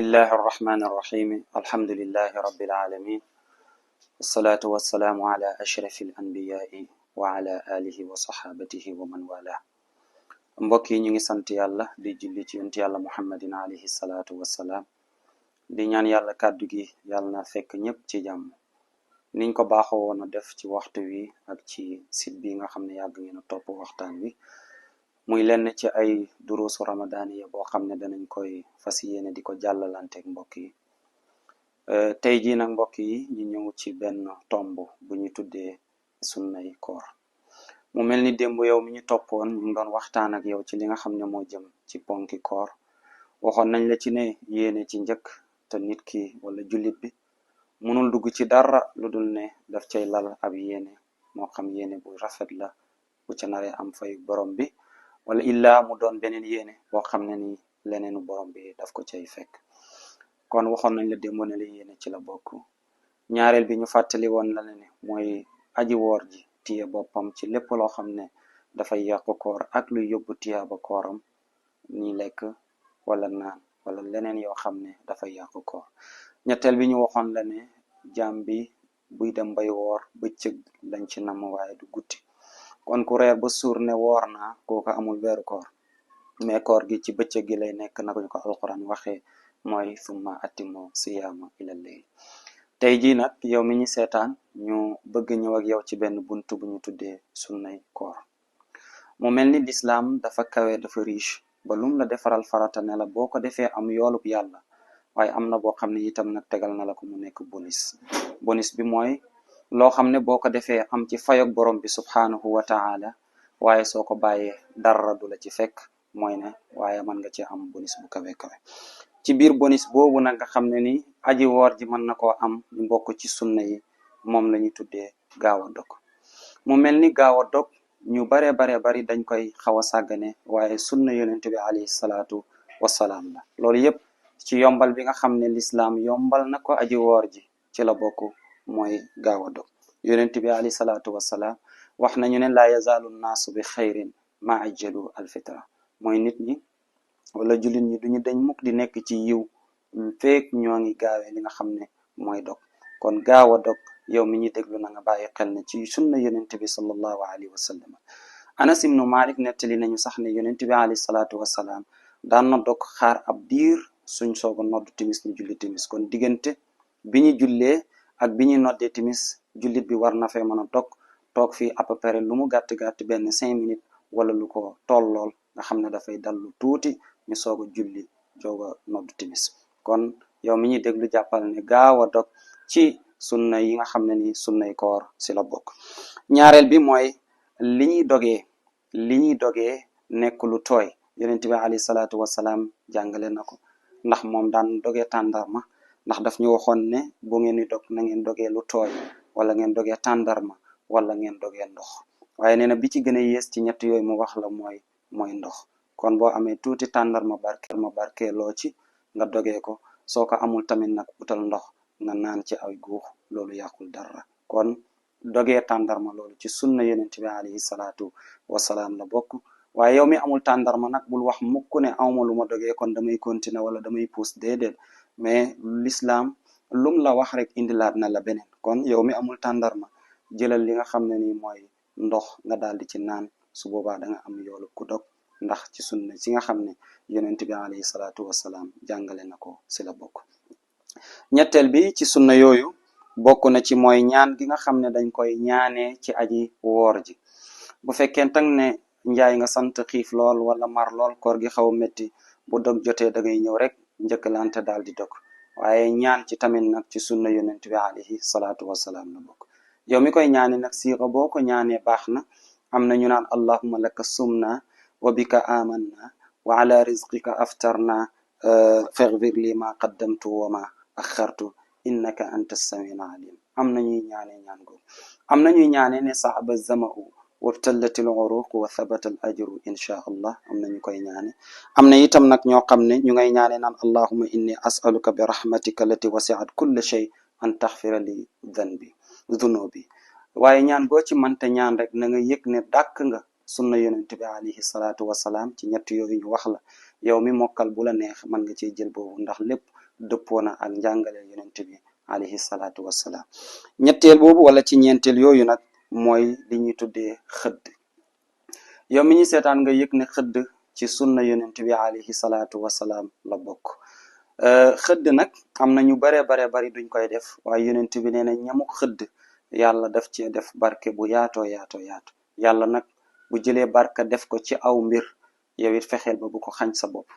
الله الرحمن الرحيم الحمد لله رب العالمين والصلاة والسلام على أشرف الأنبياء وعلى آله وصحابته ومن والاه mbokk yi ñu ngi sant yàlla di julli ci yonent yàlla muhammadin alayhi salaatu wassalaam di ñaan yàlla kàddu gi yàlla na fekk ñëpp ci jàmm niñ ko baaxoo woon a def ci waxtu wi ak ci site bi nga xam ne yàgg ngeen a topp waxtaan wi muy lenn ci ay duruusu ramadaniya boo xam ne danañ koy fas yéene di ko jàllalanteeg mbokk yi tey jii nag mbokk yi ñu ñëw ci benn tomb bu ñu tuddee sunnay koor mu mel ni démb yow mi ñu toppoon ñu ngi doon waxtaan ak yow ci li nga xam ne moo jëm ci ponki koor waxoon nañ la ci ne yéene ci njëkk te nit ki wala jullit bi mënul dugg ci dara lu dul ne daf cay lal ab yéene moo xam yéene bu rafet la bu ca naree am fay borom bi wala illaa mu doon beneen yéene boo xam ne ni leneenu borom bi daf ko cay fekk kon waxoon nañ la démb ne la yéene ci la bokk ñaareel bi ñu fàttali woon la ne mooy aji woor ji tiye boppam ci lépp loo xam ne dafay yàqu koor ak luy yóbbu tiyaaba kooram ni lekk wala naan wala leneen yoo xam ne dafay yàqu koor ñetteel bi ñu waxoon la ne jaam bi buy dem bay woor bëccëg lañ ci nam waaye du guddi kon ku reer ba suur ne woor naa kooku amul weeru koor mais koor gi ci bëccëg gi lay nekk na ko ñu ko alquran waxee mooy summa atimu siyaama ila layl tey jii nag yow mi ñu seetaan ñu bëgg ñëw ak yow ci benn buntu bu ñu tuddee sunnay koor mu mel ni lislaam dafa kawe dafa riche ba lum la defaral farata ne la boo ko defee am yoolub yàlla waaye am na boo xam ne itam nag tegal na la ko mu nekk bonus bi mooy loo xam ne boo ko defee am ci fayog borom bi subhanahu wa ta'ala waaye soo ko bàyyee dara du la ci fekk mooy ne waaye mën nga ci am bonus bu kawe kawe ci biir bonus boobu nag nga xam ne ni aji woor ji mën na koo am ñu bokk ci sunna yi moom la ñuy tuddee gaaw a dog mu mel ni gaaw a dog ñu bari dañ koy xaw a sàggane waaye sunna yonent bi alayhi salaatu wassalaam la loolu yëpp ci yombal bi nga xam ne lislaam yombal na ko aji woor ji ci la bokk mooy gaaw a dog yonent bi alayhi salaatu wassalaam wax nañu ne laa yazaalu naasu bi xayrin ma ajjalu alfitra mooy nit ñi wala jullit ñi duñu dañ mukk di nekk ci yiw feek ñoo ngi gaawee li nga xam ne mooy dog kon gaaw a dog yow mi ñuy déglu na nga bàyyi xel ne ci sunna yonent bi sallallahu alayhi wa sallam anas ibnu malik nettali nañu sax ne yonent bi alayhi salaatu wassalaam daan na dog xaar ab diir suñ sooga nodd timis ñu julli timis kon diggante bi ñu jullee ak bi ñuy noddee timis jullit bi war na fee mën a toog fii à peu près lu mu gàtt benn 5 minutes wala lu ko tollool nga xam ne dafay dallu tuuti ñu soog a julli joog a noddu timis kon yow mi ñuy déglu jàppal ne gaaw a dog ci sunna yi nga xam ne ni sunnay koor si la bokk ñaareel bi mooy li ñuy dogee nekk lu tooy yonent bi alayhi salaatu wassalaam jàngale na ko ndax moom daan dogee tàndarma ndax daf ñu waxoon ne bu ngeen di dog na ngeen dogee lu tooy wala ngeen dogee tàndarma wala ngeen dogee ndox waaye nee na bi ci gën a yées ci ñett yooyu mu wax la mooy ndox kon boo amee tuuti tàndarma barkeeloo ci nga dogee ko soo ko amul tamit nag utal ndox nga naan ci ay guux loolu yàqul dara kon dogee tàndarma loolu ci sunna yonent bi alayhi salaatu wassalaam la bokk waaye yow mi amul tàndarma nag bul wax mukk ne awma lu ma dogee kon damay continuer wala damay puus déedéet mais l'islam lum la wax rek indilaat na la beneen kon yow mi amul tàndarma jëlal li nga xam ne ni mooy ndox nga daal di ci naan su boobaa da nga am yoolu ku dog ndax ci sunna si nga xam ne yonent bi alayhi salaatu wassalaam jàngale na ko si la bokk ñetteel bi ci sunna yooyu bokk na ci mooy ñaan gi nga xam ne dañ koy ñaanee ci aji woor ji bu fekkee tag ne njaay nga sant xiif lool wala mar lool koor gi xaw metti bu dog jotee da ngay ñëw rek njëkkalante daal di dog waaye ñaan ci tamit nag ci sunna yonent bi alayhi salaatu wassalaam la bokk yow mi koy ñaane nag siixa boo ko ñaanee baax na am na ñu naan allahumma laka sumna wa bika amanna wa ala rizqika aftarna faghfir li ma qaddamtu wa ma akhartu innaka anta as-sami'ul alim am na ñuy ñaanee ñaan googu am na ñuy ñaanee ne sahaba zama'u wabtallatil uruq wa thabata al ajru insha allah am na ñu koy ñaane am na itam nag ñoo xam ne ñu ngay ñaane naan allahumma inni as'aluka bi rahmatika allati wasi'at kulla shay an taghfira li dhunubi waaye ñaan boo ci mënte ñaan rek na nga yëg ne dàkk nga sunna yonent bi alayhi salaatu wasalaam ci ñett yooyu ñu wax la yow mi mokkal bu la neex mën nga cee jël boobu ndax lépp dëppoo na ak njàngale yonent bi alayhi salaatu wasalaam ñetteel boobu wala ci ñeenteel yooyu nag mooy li ñuy tuddee xëdd yow mi ñu seetaan nga yëg ne xëdd ci sunna yonent bi alayhi salaatu wasalaam la bokk xëdd nag am na ñu bare bari duñ koy def waaye yonent bi nee na ñamu xëdd yàlla daf cee def barke bu yaatoo yaatoo yaatu yàlla nag bu jëlee barke def ko ci aw mbir yow it fexeel ba bu ko xañ sa bopp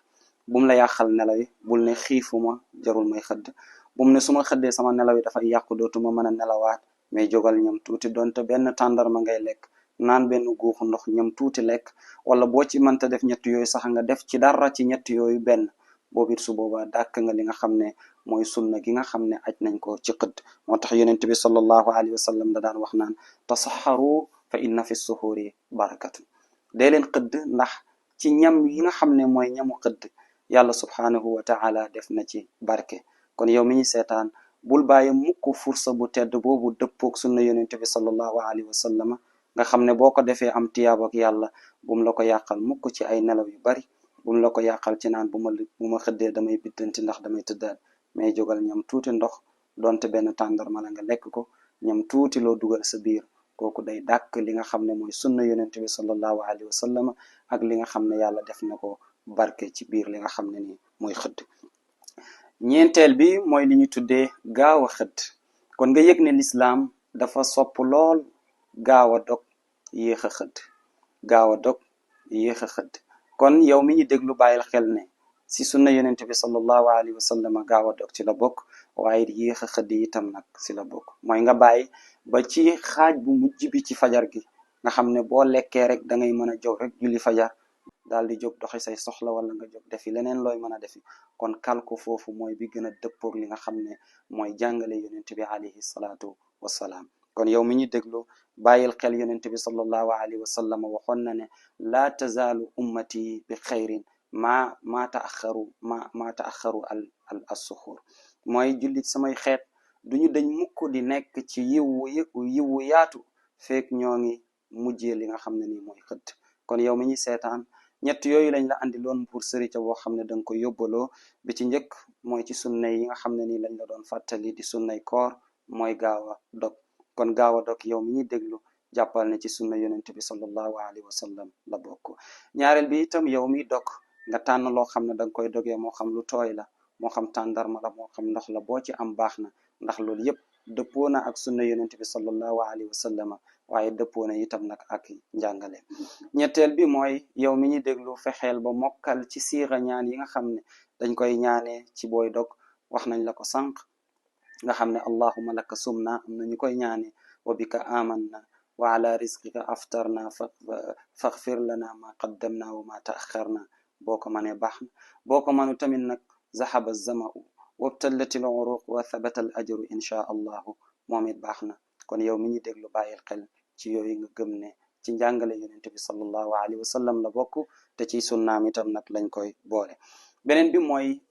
bum la yàqal nelaw yi bul ne xiifuma jarul may xëdd bum ne su ma xëddee sama nelaw yi dafay yàqu dootuma mën a nelawaat mais jógal ñam tuuti donte benn tàndarma ngay lekk naan benn guuxu ndox ñam tuuti lekk wala boo ci mënta def ñett yooyu sax nga def ci dara ci ñett yooyu benn boobu it su boobaa dàkk nga li nga xam ne mooy sunna gi nga xam ne aj nañ ko ci xëdd moo tax yonent bi sallallahu alayhi wa sallam da daan wax naan tasaxaru fa inna fi suxuri barakatu dee leen xëdd ndax ci ñam yi nga xam ne mooy ñamu xëdd yàlla subhaanahu wa taala def na ci barke kon yow mi ñu seetaan bul bàyyi mukk fursa bu tedd boobu dëppoog sunna yonent bi sallallahu alayhi wa sallam nga xam ne boo ko defee am tiyaab ak yàlla bum la ko yàqal mukk ci ay nelaw yu bari bum la ko yàqal ci naan bu ma xëddee damay biddanti ndax damay tëddaat mais jógal ñam tuuti ndox donte benn tàndarma la nga lekk ko ñam tuuti loo dugal sa biir kooku day dàkk li nga xam ne mooy sunna yonent bi sallallahu alayhi wa sallam ak li nga xam ne yàlla def na ko barke ci biir li nga xam ne ni mooy xëdd ñeenteel bi mooy li ñu tuddee gaaw a xëdd kon nga yëg ne lislaam dafa sopp lool gaaw a dog yéex a xëdd gaaw a dog yéex a xëdd kon yow mi ñu déglu bàyyil xel ne si sunna yonent bi sallallahu alayhi wa sallam gaaw a dog ci la bokk waaye yéex a xëdd itam nag si la bokk mooy nga bàyyi ba ci xaaj bu mujj bi ci fajar gi nga xam ne boo lekkee rek da ngay mën a jóg rek julli fajar daal di jóg doxi say soxla wala nga jóg defi leneen looy mën a defi kon kalku foofu mooy bi gën a dëppoog li nga xam ne mooy jàngale yonent bi alayhi salaatu wasalaam kon yow mi ñu déglu bàyyil xel yonent bi sallallahu alayhi wa sallam waxoon na ne laa tazaalu ummati bi xayrin ma taaxaru al suxur mooy jullit samay xeet duñu dañ mukk di nekk ci yiwu yaatu feek ñoo ngi mujjee li nga xam ne nii mooy xëdd kon yow mi ñuy seetaan ñett yooyu lañ la andi loon pour sërica boo xam ne danga ko yóbbaloo bi ci njëkk mooy ci sunnay yi nga xam ne nii lañ la doon fàttali di sunnay koor mooy gaaw a dog kon gaaw a dog yow mi ñuy déglu jàppal ne ci sunna yonent bi sallallahu alayhi wa sallam la bokk ñaareel bi itam yow mi dog nga tànn loo xam ne danga koy dogee moo xam lu tooy la moo xam tàndarma la moo xam ndox la boo ci am baax na ndax loolu yëpp dëppoo na ak sunna yonent bi sallallahu alayhi wa sallam waaye dëppoo na itam nag ak njàngale ñetteel bi mooy yow mi ñu déglu fexeel ba mokkal ci siira ñaan yi nga xam ne dañ koy ñaanee ci booy dog wax nañ la ko sànq nga xam ne allahumma laka sumna am na ñu koy ñaane wa bika amanna wa ala rizqika aftarna faghfir lana ma qaddamna wa ma ta'axarna boo ko mënee baax na boo ko mënu tamit nag zahaba zama'u wabtallati al uruq wa thabata al ajru insha allahu moom it baax na kon yow mi ñu déglu bàyyil xel ci yooyu nga gëm ne ci njàngale yonent bi sallallahu alayhi wa sallam la bokk te ci sunnaam itam nag lañ koy boole beneen bi mooy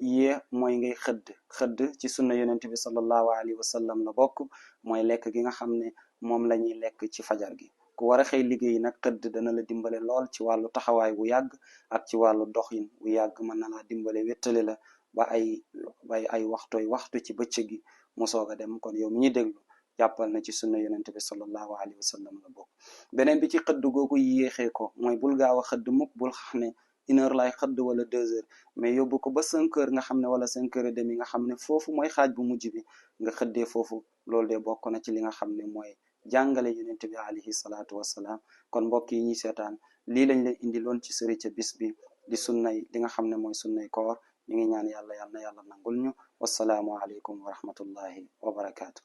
mooy ngay xëdd ci sunna yonent bi sallallahu alayhi wa sallam la bokk mooy lekk gi nga xam ne moom la ñuy lekk ci fajar gi ku war a xëy liggéey nag xëdd dana la dimbale lool ci wàllu taxawaay bu yàgg ak ci wàllu doxin bu yàgg mën na laa dimbale wéttali la ba ay waxtu ci bëccëg gi mu soog a dem kon yow mi ñuy déglu jàppal na ci sunna yonent bi sallallahu alayhi wa sallam la bokk beneen bi ci xëdd googu yéexee ko mooy bul gaaw a xëdd mukk bul xam ne 1 heure lay xëdd wala 2 heures mais yóbbu ko ba 5 heures nga xam ne wala 5 heures et demi nga xam ne foofu mooy xaaj bu mujj bi nga xëddee foofu loolu de bokk na ci li nga xam ne mooy jàngale yonent bi alayhi salaatu wassalaam kon mbokk yi ñuy seetaan lii lañ leen indi loon ci sëri ca bis bi di sunnay li nga xam ne mooy sunnay koor ñu ngi ñaan yàlla na yàlla nangul ñu wassalaamu aleykum wa rahmatullahi wa barakaatu